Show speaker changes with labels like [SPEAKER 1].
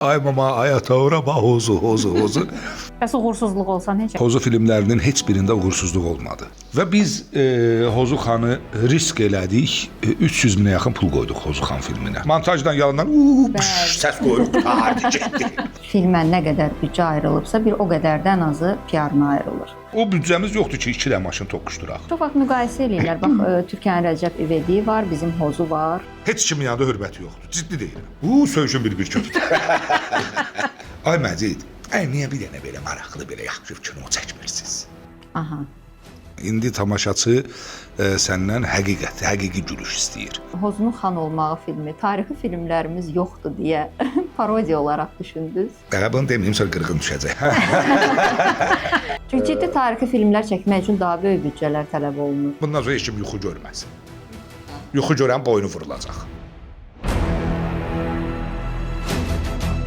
[SPEAKER 1] Ay mama, ay ata, ora bax, hozu, hozu, hozu.
[SPEAKER 2] Bəs uğursuzluq olsa necə?
[SPEAKER 1] Hozu filmlərinin heç birində uğursuzluq olmadı. Və biz Hozu xanı risk elədik. 300 minə yaxın pul qoyduq Hozu xan filminə. Montajdan yalandan uuu pş, səs qoyuruq, qurtardı, getdi.
[SPEAKER 3] Filmə nə qədər büdcə ayrılıbsa, bir o qədərdən azı PR-na ayrılır.
[SPEAKER 1] O büdcəmiz yoxdur ki, 2 dənə maşın toqquşduraq.
[SPEAKER 3] Çox vaxt müqayisə eləyirlər. Bax, Türkiyənin Rəcəb İvediyi var, bizim Hozu var.
[SPEAKER 1] Heç kimin yanında hörməti yoxdur. Ciddi deyirəm. U söyüşün bir-bir kötüdür. Ay Məcid, ay niyə bir dənə belə maraqlı, belə yaxşı kino çəkmirsiniz?
[SPEAKER 3] Aha.
[SPEAKER 1] İndi tamaşaçı səndən həqiqət, həqiqi gülüş istəyir.
[SPEAKER 3] Hozunun xan olmağı filmi, tarixi filmlərimiz yoxdur deyə parodiya olaraq düşündünüz.
[SPEAKER 1] Daha bunu deməyim, sonra qırğın düşəcək.
[SPEAKER 3] Çünki ciddi tarixi filmlər çəkmək üçün daha böyük büdcələr tələb olunur.
[SPEAKER 1] Bundan sonra heç kim yuxu görməz. Yuxu görən boynu vurulacaq.